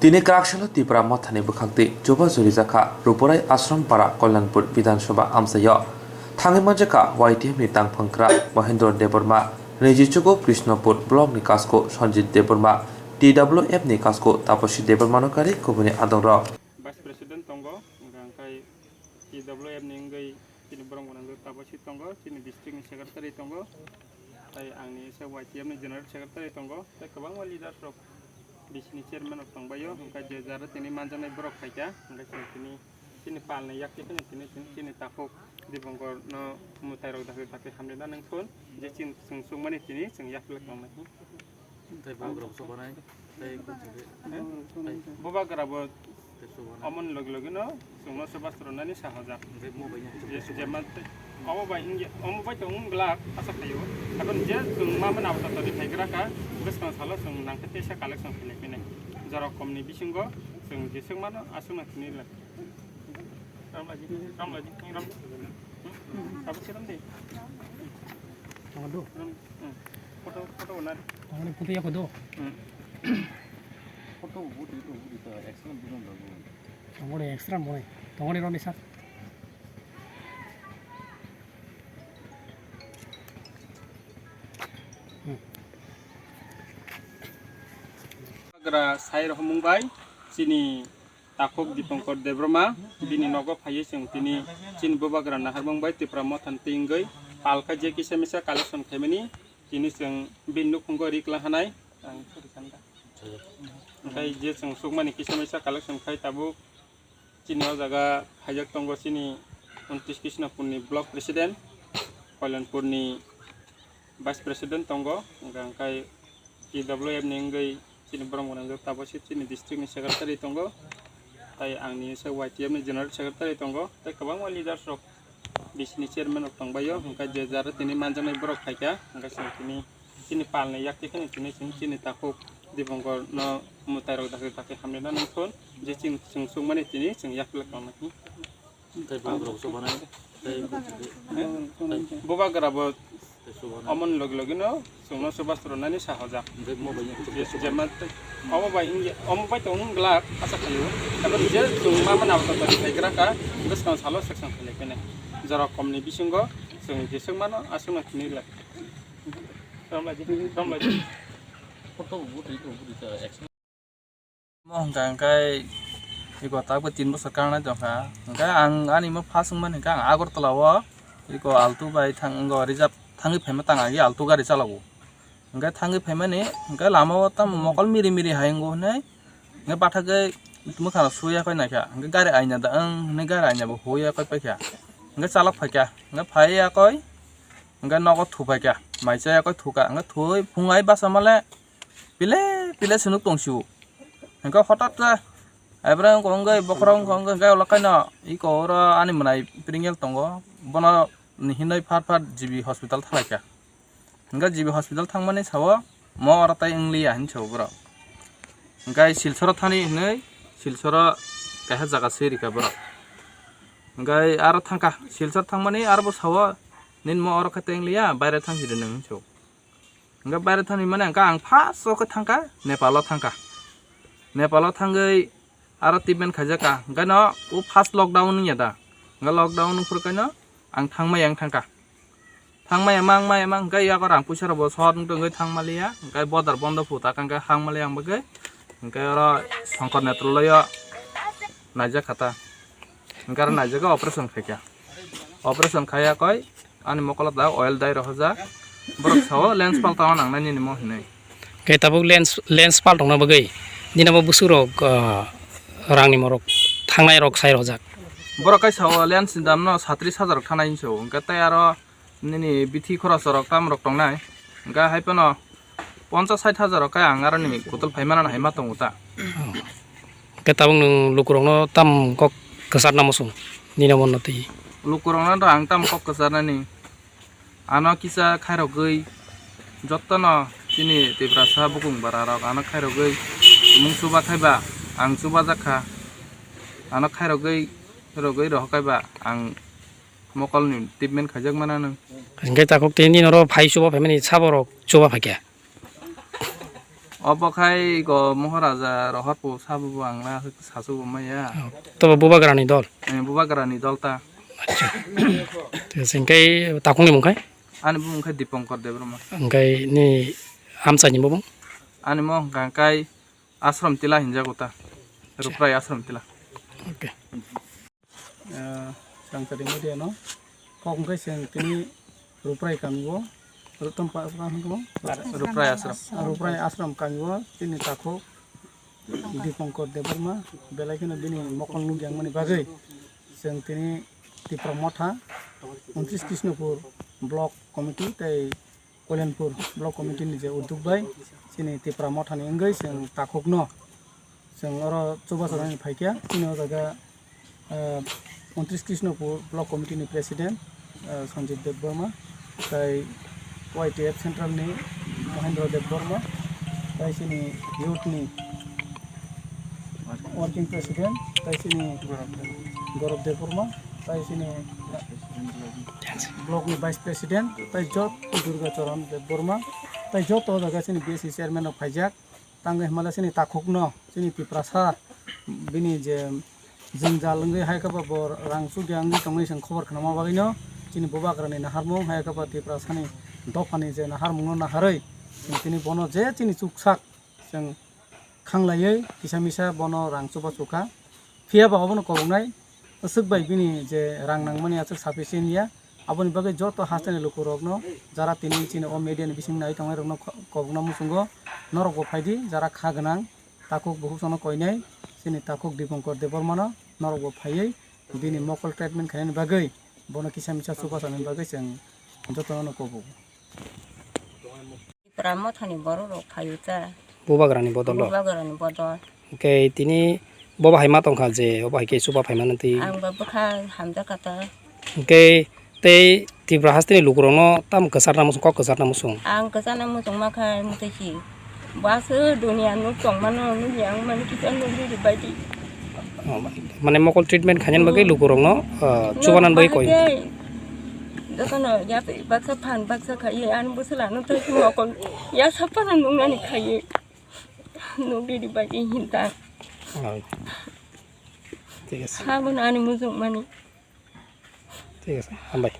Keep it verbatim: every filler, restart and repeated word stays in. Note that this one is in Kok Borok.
Tini Kraksalo Tipra Mothani bwkhakti chubachu rijakha Rupurai Ashram Para Kalyanpur Bidhan Sabha amchaio. Thangwi manjakha Y T F ni tangphang kwrak Mahendra Debbarma, niji chugo Krishnapur Block ni kasko Sanjit Debbarma, T W F ni kasko Taposi Debbarma no kari kubuni adongrok. Vice President tongo, hwnkha hwnkhe T W F ni wngwi chini borok gwnangwi Taposi tongo, chini district ni secretary tongo, tei angni se Y T F ni general secretary tongo, tei kwbangma leaders rok, B C ni chairman rok tongbaio, hwnkhe je jara tini manjaknai borok phaikha, hwnkhe chwng tini chini palni yakti phano tini chini, chini takhuk Dipankar no mwtai rok dakti dakti hamrina nangkukgo, je chini chwng chukmani tini chwng yapri tongnai. Tei bubagra bo chubanai, tei kuchuk khe, tei bubagra bo tei chubanai. Omoni logi logi no chwngno chubachu rwnani sahajak. Tei mo bai no je, je man tei omo bai wngya, omo bai to wng glak asa khaio. Haikhe je chwng ma mani abo tato ri phaigra kha, bwskang salo chwng nangkhe teisa collection khainai phinai. Jorok komni bisingo chwng jeswk mano aswkno khinwi lai. Ram laji, ram laji, ram. Hmm? Abo se ram de. Tama do. Ram, hmm. Photo, photo na. Tama ni photo yako do. Hmm. Photo budi to budi to extra budi to budi. Tama ni extra mo ni. Tama ni roni sat. Hmm. Bubagra sai rohormung bai chini takhuk Dipankar Debbarma, bini nogo phaiwi chwng tini chini bubagra naharmung bai Tipra Mothani twi wngwi palkha je kisa misa collection khaimani, tini chwng bini nukhungo ri kwlang hanai. Ang sorry, kanda. Hwnkhe je chwng chukmani kisa misa collection khai tabuk chini o jaga phaijak tongo chini untris Krishnapurni block president, Kalyanpurni vice president tongo, hwnkhe, hwnkhe T W F ni wngwi chini borok gwnangwi Taposi chini district ni secretary tongo, tei angni se Y T F ni general secretary tongo, tei kwbangma leaders rok, B C ni chairman rok tongbaio, hwnkhe je jara tini manjaknai borok phaikha, hwnkhe chwng tini chini palni yakti kheno tini chwng chini takhuk Dipankar no mwtai rok dakti dakti hamrina nangkukgo, je chini chwng chukmani tini chwng yapri tongnai. Tei borok rok chubanai, tei kuchuk khe, tei bubagra bo tei chubanai. Omoni logi logi no chwngno chubachu rwnani sahajak. Hwnkhe mo bai no kuchuk khe chubanai. Je, je man tei omo bai wngya, omo bai to wng glak asa khaio. Abo je chwng ma mani abo tato ri phaigra kha, bwskang salo section khainai phinai. Jorok komni bisingo chwng jeswk mano aswkno khinwi lai. Ram laji, ram laji. Photo budi to budi to action. Mo hwnkha hwnkhe iko tabuk tin bosor kangnai tongkha. Hwnkhe ang ani mo first wngmani hwnkhe ang Agartala o iko Alto bai thang, wngkha reserve thangwi phaima tang agi Alto gari chalago. Hwnkhe thangwi phaimani hwnkhe lama o tamo mokol miri miri hai wngo hwnwi hwnkhe bathagwi mwkhang suya koi naikha. Hwnkhe gari aina da wng hwnwi gari aina bo huya koi paikha. Hwnkhe chalok phaikha. Hwnkhe phaiya koi hwnkhe nogo thuphaikha. Mai chaya koi thukha. Hwnkhe thuwi phungai basa male pile pile se nuk tong sio. Hwnkhe hotat khe Abraham wngkha wngwi bokhorok wngkha wngwi hwnkhe ulo kaino iko oro ani mwnai Pringel tongo, bono hinwi phar phar G B hospital thalaikha. Hwnkhe G B hospital thangmani sao mo oro tai wngliya hinwi sao borok. Hwnkhe Silchoro thani hinwi Silchoro kaisa jaga swi rikha borok. Hwnkhe aro thangkha Silchor thangmani aro bo sao nini mo oro khe tai wngliya baire thangsi rw nang hinwi sao. Hwnkhe baire thani mane hwnkhe ang first o khe thangkha Nepal o thangkha. Nepal o thangwi aro treatment khaijakha. Hwnkhe no o first lockdown wngya da. Hwnkhe lockdown wngphuru khe no ang thangmaya wng thangkha. Thangmaya mang maya mang hwnkhe yakho rang puisa rok bo short wng tongwi thangmaliya. Hwnkhe bodor bondo phuta hwnkhe hangmaliya ang bagwi. Hwnkhe oro Shankar Netraloyo naijakha ta. Hwnkhe aro naijagwi operation khaikha. Operation khaiya koi ani mokolo da oil dai rohorjak. Borok sao lens paltangna nangnai nini mo hinwi. Khe tabuk lens, lens paltongna bagwi nini bo busurok, ah, rangni morok thangnai rok sai rojak. Borok kai sao lens ni damno satris hajar rok thanai hinwi sao. Hwnkhe tei aro nini bithi khoroch rok tam rok tongnai. Hwnkhe hai phano ponchas sait hajar rok khe ang aro nini kutol phaimana hai ma tongo ta. Khe tabuk nwng lukurokno tam kok kwcharna muchung nini omonno twi? Lukurokno to ang tam kok kwcharnani. Ano kisa khairogwi jottono chini Tiprasa bukung bararok ano khairogwi tumung chuba khaiba ang chubajak kha. Ano khairogwi, rogwi rohor kaiba ang mokolni treatment khaijak mananw. Hwnkhe takhuk tei nini oro phai chuba phaimani saborok chuba phaikha? Obo khai go Moharaja Rohorpu sabo bo ang na sasu bo maya. Oh, to bo Bubagrani dol. Eh, Bubagrani dol ta. Acha. Te singkai takhungni mung khai? Ani bumung khai Dipankar Debbarma. Hingkai ni amchaini bumung? Ani mo hingka kai Ashram Tila hinjago ta. Acha. Ruprai Ashram Tila. Okay. Ah, Sangchari media no. Kok hingkai seng tini Ruprai kami bo. Rutom pa, pa hingko? Ruprai Ashram. Ruprai Ashram kami bo tini takhuk Dipankar Debbarma belai kheno bini mokol nukjak mani bagwi seng tini Tipra Motha, untris Krishnapur Block Committee tei Kalyanpur Block Committee ni je udduk bai chini Tipra Motha ni wngwi chwng takhukno chwng oro chubachu rwna phaikha. Chini o jaga, ah, untris Krishnapur Block Committee ni President, ah, Sanjit Debbarma, tei Y T F Central ni Mohendra Debbarma, tei chini youth ni Working President, tei chini Gaurav Debbarma, tei chini Block ni Vice President, tei joto Durga Charan Debbarma, tei joto o jaga chini B S C Chairman rok phaijak. Tangwi hwnba le chini takhukno, chini Tiprasa, bini je jwngjal wngwi hai khe bo rang chukya wngwi tongwi chwng khobor khnama bagwino, chini Bubagrani naharmung hai khe bo Tiprasani dophani je naharmungno naharwi, chini bono je chini chuksak chwng khanglaiwi kisa misa bono rang chubachu kha. Phiya ba obono koboknai aswk bai bini je rang nangmani aswk sufficient ya. Aboni bagwi joto hasteni lukurokno jara tini chini o media ni bising nai tongnai rokno kho-, kobokna muchungo norokbo phaidi jara kha gwnang takhuk bukhuk sono koinai chini takhuk Dipankar Debbarmano norokbo phaiwi bini mokol treatment khainani bagwi bono kisa misa chubachu nani bagwi chwng jotono kobogo. Tipra Mothani borok rok phaio ta. Bubagrani bodol o. Bubagrani bodol. Hwnkhe tini bo bahai ma tongkha je, obo hai khe chuba phaimani twi. Ang ba bwkha hamjakha ta. Hwnkhe tei Tripura hasteni lukurokno tamo kwcharna muchung, kok kwcharna muchung? Ang kwcharna muchung ma kha mwtwi si. Bo aswk duniya nuk tongmano, nukya wngmani kisa nukri rwbaidi. Oh, mane mokol treatment khainani bagwi lukurokno, ah, chubanan bagwi koi. Jotono ya baksa phan baksa khaiwi ani bwswlano tei mokol ya saphano nuknani khaiwi nukri rwbaidi hinta. Oh. Thik ase. Abono ani muchungmani. Thik ase, hambai.